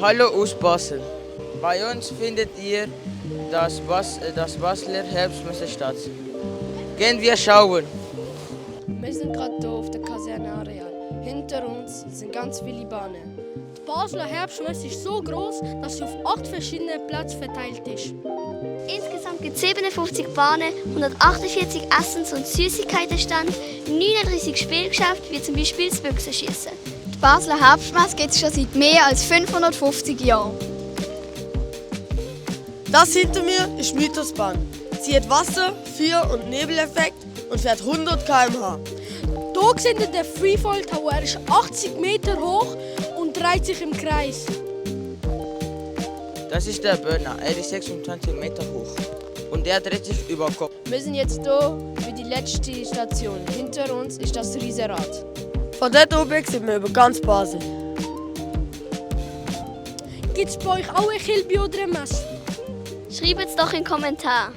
Hallo aus Basel. Bei uns findet ihr das Basler Herbstmesse statt. Gehen wir schauen. Wir sind gerade hier auf der Kasernenareal. Hinter uns sind ganz viele Bahnen. Die Basler Herbstmesse ist so groß, dass sie auf 8 verschiedene Plätze verteilt ist. Insgesamt gibt es 57 Bahnen, 148 Essens- und Süßigkeitenstände, 39 Spielgeschäfte, wie zum Beispiel das Büchsenschiessen. Die Basler Herbstmesse gibt es schon seit mehr als 550 Jahren. Das hinter mir ist Mythosbahn. Sie hat Wasser-, Feuer- und Nebeleffekt und fährt 100 km/h. Hier sehen wir den Freefall Tower. Er ist 80 Meter hoch und dreht sich im Kreis. Das ist der Burner. Er ist 26 Meter hoch. Und er dreht sich über Kopf. Wir sind jetzt hier für die letzte Station. Hinter uns ist das Riesenrad. Von dort oben sieht man über ganz Basel. Gibt es bei euch auch ein Kilby oder eine Messe? Schreibt es doch in den Kommentaren.